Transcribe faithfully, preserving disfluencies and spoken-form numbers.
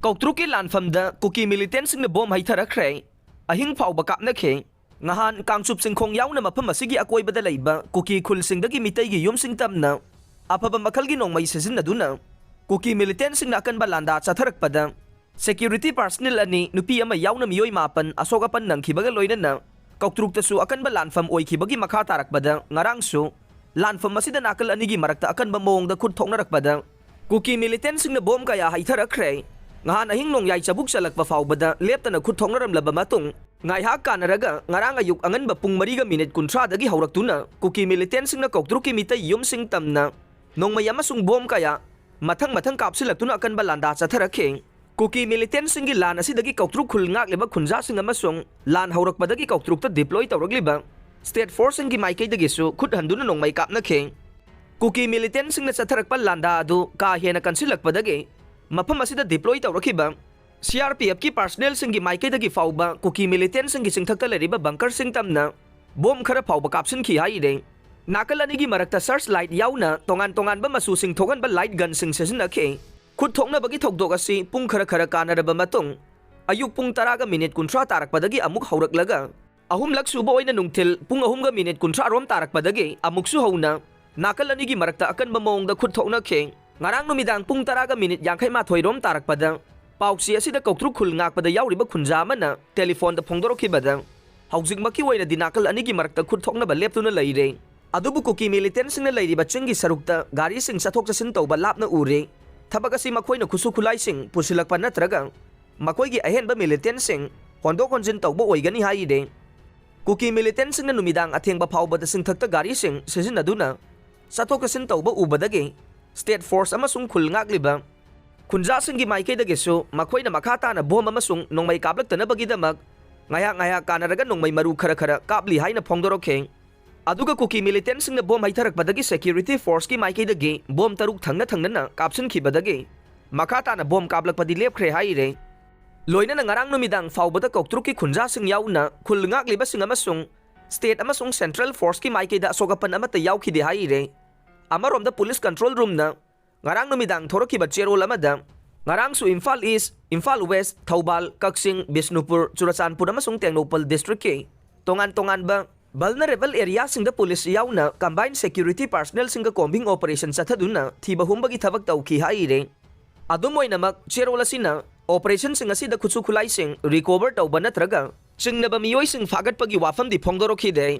ꯀꯧꯇ꯭ꯔꯨꯛꯀꯤ ꯂꯥꯟꯐꯝꯗ ꯀꯨꯀꯤ militantꯁꯤꯡꯅ bomb ꯍꯩꯊꯔꯛꯈ꯭ꯔꯦ꯫ ꯑꯍꯤꯡ ꯐꯥꯎꯕ ꯀꯥꯞꯅꯈꯤ꯫ ꯉꯍꯥꯟ ꯀꯥꯡꯆꯨꯞ ꯆꯤꯡꯈꯣꯡ ꯌꯥꯎꯅ ꯃꯐꯝ ꯑꯁꯤꯒꯤ ꯑꯀꯣꯏꯕꯗ ꯂꯩꯕ ꯀꯨꯀꯤ ꯈꯨꯜꯁꯤꯡꯗꯒꯤ ꯃꯤꯇꯩꯒꯤ ꯌꯨꯝꯁꯤꯡ ꯇꯝꯅ ꯑꯐꯕ ꯃꯈꯜꯒꯤ ꯅꯣꯡꯃꯩ ꯁꯤꯖꯤꯟꯅꯗꯨꯅ ꯀꯨꯀꯤ militantꯁꯤꯡꯅ ꯑꯀꯟꯕ ꯂꯥꯟꯗꯥ ꯆꯠꯊꯔꯛꯄꯗ security personnel ꯑꯅꯤ, ꯅꯨꯄꯤ ꯑꯃ ꯌꯥꯎꯅ ꯃꯤꯑꯣꯏ ꯃꯥꯄꯟ ꯑꯁꯣꯛ ꯑꯄꯟ ꯅꯪꯈꯤꯕꯒ ꯂꯣꯏꯅꯅ ꯀꯧꯇ꯭ꯔꯨꯛꯇꯁꯨ ꯑꯀꯟꯕ ꯂꯥꯟꯐꯝ ꯑꯣꯏꯈꯤꯕꯒꯤ ꯃꯈꯥ ꯇꯥꯔꯛꯄꯗ ꯉꯔꯥꯡꯁꯨ ꯂꯥꯟꯐꯝ ꯑꯁꯤꯗ ꯅꯥꯀꯜ ꯑꯅꯤꯒꯤ ꯃꯔꯛꯇ ꯑꯀꯟꯕ ꯃꯑꯣꯡꯗ ꯈꯨꯠ ꯊꯣꯛꯅꯔꯛꯄꯗ ꯀꯨꯀꯤ militantꯁꯤꯡꯅ ꯕꯣꯝ ꯀꯌꯥ ꯍꯩꯊꯔꯛꯈ꯭ꯔꯦ꯫ ꯉꯍꯥꯟ ꯑꯍꯤꯡ ꯅꯣꯡꯌꯥꯏ ꯆꯕꯨꯛ ꯆꯜꯂꯛꯄ ꯐꯥꯎꯕꯗ ꯂꯦꯞꯇꯅ ꯈꯨꯠ ꯊꯣꯛꯅꯔꯝꯂꯕ ꯃꯇꯨꯡ, ꯉꯥꯏꯍꯥꯛ ꯀꯥꯟꯅꯔꯒ ꯉꯔꯥꯡ ꯑꯌꯨꯛ ꯑꯉꯟꯕ ꯄꯨꯡ ꯃꯔꯤꯒ ꯃꯤꯅꯤꯠ ꯀꯨꯟꯊ꯭ꯔꯥꯗꯒꯤ ꯍꯧꯔꯛꯇꯨꯅ ꯀꯨꯀꯤ militantꯁꯤꯡꯅ ꯀꯧꯇ꯭ꯔꯨꯛꯀꯤ ꯃꯤꯇꯩ ꯌꯨꯝꯁꯤꯡ ꯇꯝꯅ ꯅꯣꯡꯃꯩ ꯑꯃꯁꯨꯡ ꯕꯣꯝ ꯀꯌꯥ ꯃꯊꯪ ꯃꯊꯪ ꯀꯥꯞꯁꯤꯜꯂꯛꯇꯨꯅ ꯑꯀꯟꯕ ꯂꯥꯟꯗꯥ ꯆꯠꯊꯔꯛꯈꯤ꯫ ꯀꯨꯀꯤ militantꯁꯤꯡꯒꯤ ꯂꯥꯟ ꯑꯁꯤꯗꯒꯤ ꯀꯧꯇ꯭ꯔꯨꯛ ꯈꯨꯜ ꯉꯥꯛꯂꯤꯕ ꯈꯨꯟꯖꯥꯁꯤꯡ ꯑꯃꯁꯨꯡ ꯂꯥꯟ ꯍꯧꯔꯛꯄꯗꯒꯤ ꯀꯧꯇ꯭ꯔꯨꯛꯇ deploy ꯇꯧꯔꯛꯂꯤꯕ state forceꯁꯤꯡꯒꯤ ꯃꯥꯏꯀꯩꯗꯒꯤꯁꯨ ꯈꯨꯠ ꯍꯟꯗꯨꯅ ꯅꯣꯡꯃꯩ ꯀꯥꯞꯅꯈꯤ꯫ ꯀꯨꯀꯤ militantꯁꯤꯡꯅ ꯆꯠꯊꯔꯛꯄ ꯂꯥꯟꯗꯥ ꯑꯗꯨ ꯀꯥ ꯍꯦꯟꯅ ꯀꯟꯁꯤꯜꯂꯛꯄꯗꯒꯤ ꯃꯐꯝ ꯑꯁꯤꯗ deploy ꯇꯧꯔꯛꯈꯤꯕ CRPFꯀꯤ personnelꯁꯤꯡꯒꯤ ꯃꯥꯏꯀꯩꯗꯒꯤ ꯐꯥꯎꯕ ꯀꯨꯀꯤ militantꯁꯤꯡꯒꯤ ꯆꯤꯡꯊꯛꯇ ꯂꯩꯔꯤꯕ bunkerꯁꯤꯡ ꯇꯝꯅ ꯕꯣꯝ ꯈꯔ ꯐꯥꯎꯕ ꯀꯥꯞꯁꯤꯟꯈꯤ ꯍꯥꯏꯔꯤ꯫ ꯅꯥꯀꯜ ꯑꯅꯤꯒꯤ ꯃꯔꯛꯇ search light ꯌꯥꯎꯅ ꯇꯣꯉꯥꯟ ꯇꯣꯉꯥꯟꯕ ꯃꯆꯨꯁꯤꯡ ꯊꯣꯛꯍꯟꯕ light gunꯁꯤꯡ ꯁꯤꯖꯤꯟꯅꯈꯤ꯫ ꯈꯨꯠ ꯊꯣꯛꯅꯕꯒꯤ ꯊꯧꯗꯣꯛ ꯑꯁꯤ ꯄꯨꯡ ꯈꯔ ꯈꯔ ꯀꯥꯟꯅꯔꯕ ꯃꯇꯨꯡ, ꯑꯌꯨꯛ ꯄꯨꯡ ꯇꯔꯥꯒ ꯃꯤꯅꯤꯠ ꯀꯨꯟꯊ꯭ꯔꯥ ꯇꯥꯔꯛꯄꯗꯒꯤ ꯑꯃꯨꯛ ꯍꯧꯔꯛꯂꯒ, ꯑꯍꯨꯝꯂꯛ ꯁꯨꯕ ꯑꯣꯏꯅ ꯅꯨꯡꯊꯤꯜ ꯄꯨꯡ ꯑꯍꯨꯝꯒ ꯃꯤꯅꯤꯠ ꯀꯨꯟꯊ꯭ꯔꯥ ꯔꯣꯝ ꯇꯥꯔꯛꯄꯗꯒꯤ ꯑꯃꯨꯛꯁꯨ ꯍꯧꯅ ꯅꯥꯀꯜ ꯑꯅꯤꯒꯤ ꯃꯔꯛꯇ ꯑꯀꯟꯕ ꯃꯑꯣꯡꯗ ꯈꯨꯠ ꯊꯣꯛꯅꯈꯤ꯫ ꯉꯔꯥꯡ ꯅꯨꯃꯤꯗꯥꯡ ꯄꯨꯡ ꯇꯔꯥꯒ ꯃꯤꯅꯤꯠ ꯌꯥꯡꯈꯩ ꯃꯥꯊꯣꯏ ꯔꯣꯝ ꯇꯥꯔꯛꯄꯗ ꯄꯥꯎꯆꯦ ꯑꯁꯤꯗ ꯀꯧꯇ꯭ꯔꯨꯛ ꯈꯨꯜ ꯉꯥꯛꯄꯗ ꯌꯥꯎꯔꯤꯕ ꯈꯨꯟꯖꯥ ꯑꯃꯅ ꯇꯦꯂꯤꯐꯣꯟꯗ ꯐꯣꯡꯗꯣꯔꯛꯈꯤꯕꯗ, ꯍꯧꯖꯤꯛꯃꯛꯀꯤ ꯑꯣꯏꯅꯗꯤ ꯅꯥꯀꯜ ꯑꯅꯤꯒꯤ ꯃꯔꯛꯇ ꯈꯨꯠ ꯊꯣꯛꯅꯕ ꯂꯦꯞꯇꯨꯅ ꯂꯩꯔꯦ꯫ ꯑꯗꯨꯕꯨ ꯀꯨꯀꯤ militantꯁꯤꯡꯅ ꯂꯩꯔꯤꯕ ꯆꯤꯡꯒꯤ ꯁꯔꯨꯛꯇ ꯒꯥꯔꯤꯁꯤꯡ ꯆꯠꯊꯣꯛ ꯆꯠꯁꯤꯟ ꯇꯧꯕ ꯂꯥꯞꯅ ꯎꯔꯦ꯫ ꯊꯕꯛ ꯑꯁꯤ ꯃꯈꯣꯏꯅ ꯈꯨꯠꯁꯨ ꯈꯨꯠꯂꯥꯏꯁꯤꯡ ꯄꯨꯁꯤꯜꯂꯛꯄ ꯅꯠꯇ꯭ꯔꯒ ꯃꯈꯣꯏꯒꯤ ꯑꯍꯦꯟꯕ militantꯁꯤꯡ ꯍꯣꯟꯗꯣꯛ ꯍꯣꯟꯖꯤꯟ ꯇꯧꯕ ꯑꯣꯏꯒꯅꯤ ꯍꯥꯏꯔꯦ꯫ ꯀꯨꯀꯤ militantꯁꯤꯡꯅ ꯅꯨꯃꯤꯗꯥꯡ ꯑꯊꯦꯡꯕ ꯐꯥꯎꯕꯗ ꯆꯤꯡꯊꯛꯇ ꯒꯥꯔꯤꯁꯤꯡ ꯁꯤꯖꯤꯟꯅꯗꯨꯅ ꯆꯠꯊꯣꯛ ꯆꯠꯁꯤꯟ ꯇꯧꯕ ꯎꯕꯗꯒꯤ state force ꯑꯃꯁꯨꯡ ꯈꯨꯜ ꯉꯥꯛꯂꯤꯕ ꯈꯨꯟꯖꯥꯁꯤꯡꯒꯤ ꯃꯥꯏꯀꯩꯗꯒꯤꯁꯨ ꯃꯈꯣꯏꯅ ꯃꯈꯥ ꯇꯥꯅ ꯕꯣꯝ ꯑꯃꯁꯨꯡ ꯅꯣꯡꯃꯩ ꯀꯥꯞꯂꯛꯇꯅꯕꯒꯤꯗꯃꯛ ꯉꯥꯏꯍꯥꯛ ꯉꯥꯏꯍꯥꯛ ꯀꯥꯟꯅꯔꯒ ꯅꯣꯡꯃꯩ ꯃꯔꯨ ꯈꯔ ꯈꯔ ꯀꯥꯞꯂꯤ ꯍꯥꯏꯅ ꯐꯣꯡꯗꯣꯔꯛꯈꯤ꯫ ꯑꯗꯨꯒ ꯀꯨꯀꯤ militantꯁꯤꯡꯅ ꯕꯣꯝ ꯍꯩꯊꯔꯛꯄꯗꯒꯤ security forceꯀꯤ ꯃꯥꯏꯀꯩꯗꯒꯤ ꯕꯣꯝ ꯇꯔꯨꯛ ꯊꯪꯅ ꯊꯪꯅꯅ ꯀꯥꯞꯁꯤꯟꯈꯤꯕꯗꯒꯤ ꯃꯈꯥ ꯇꯥꯅ ꯕꯣꯝ ꯀꯥꯞꯂꯛꯄꯗꯤ ꯂꯦꯞꯈ꯭ꯔꯦ ꯍꯥꯏꯔꯦ꯫ ꯂꯣꯏꯅꯅ ꯉꯔꯥꯡ ꯅꯨꯃꯤꯗꯥꯡ ꯐꯥꯎꯕꯗ ꯀꯧꯇ꯭ꯔꯨꯛꯀꯤ ꯈꯨꯟꯖꯥꯁꯤꯡ ꯌꯥꯎꯅ ꯈꯨꯜ ꯉꯥꯛꯂꯤꯕꯁꯤꯡ ꯑꯃꯁꯨꯡ state ꯑꯃꯁꯨꯡ central forceꯀꯤ ꯃꯥꯏꯀꯩꯗ ꯑꯁꯣꯛ ꯑꯄꯟ ꯑꯃꯠꯇ ꯌꯥꯎꯈꯤꯗꯦ ꯍꯥꯏꯔꯦ꯫ ꯑꯃꯔꯣꯝꯗ police control roomꯅ ꯉꯔꯥꯡ ꯅꯨꯃꯤꯗꯥꯡ ꯊꯣꯔꯛꯈꯤꯕ ꯆꯦꯔꯣꯜ ꯑꯃꯗ ꯉꯔꯥꯡꯁꯨ ꯏꯝꯐꯥꯜ ꯏꯁ, ꯏꯝꯐꯥꯜ ꯋꯦꯁ, ꯊꯧꯕꯥꯜ, ꯀꯛꯆꯤꯡ, ꯕꯤꯁꯅꯨꯄꯨꯔ, ꯆꯨꯔꯆꯥꯟꯄꯨꯔ ꯑꯃꯁꯨꯡ ꯇꯦꯡꯅꯧꯄꯜ ꯗꯤꯁꯇ꯭ꯔꯤꯛꯀꯤ ꯇꯣꯉꯥꯟ ꯇꯣꯉꯥꯟꯕ vulnerable areaꯁꯤꯡꯗ ꯄꯨꯂꯤꯁ ꯌꯥꯎꯅ combined security personnelꯁꯤꯡꯒ combing operation ꯆꯠꯊꯗꯨꯅ ꯊꯤꯕ ꯍꯨꯝꯕꯒꯤ ꯊꯕꯛ ꯇꯧꯈꯤ ꯍꯥꯏꯔꯦ꯫ ꯑꯗꯨꯝ ꯑꯣꯏꯅꯃꯛ, ꯆꯦꯔꯣꯜ ꯑꯁꯤꯅ operationꯁꯤꯡ ꯑꯁꯤꯗ ꯈꯨꯠꯁꯨ ꯈꯨꯠꯂꯥꯏꯁꯤꯡ recover ꯇꯧꯕ ꯅꯠꯇ꯭ꯔꯒ ꯆꯤꯡꯅꯕ ꯃꯤꯑꯣꯏꯁꯤꯡ ꯐꯥꯒꯠꯄꯒꯤ ꯋꯥꯐꯝꯗꯤ ꯐꯣꯡꯗꯣꯔꯛꯈꯤꯗꯦ꯫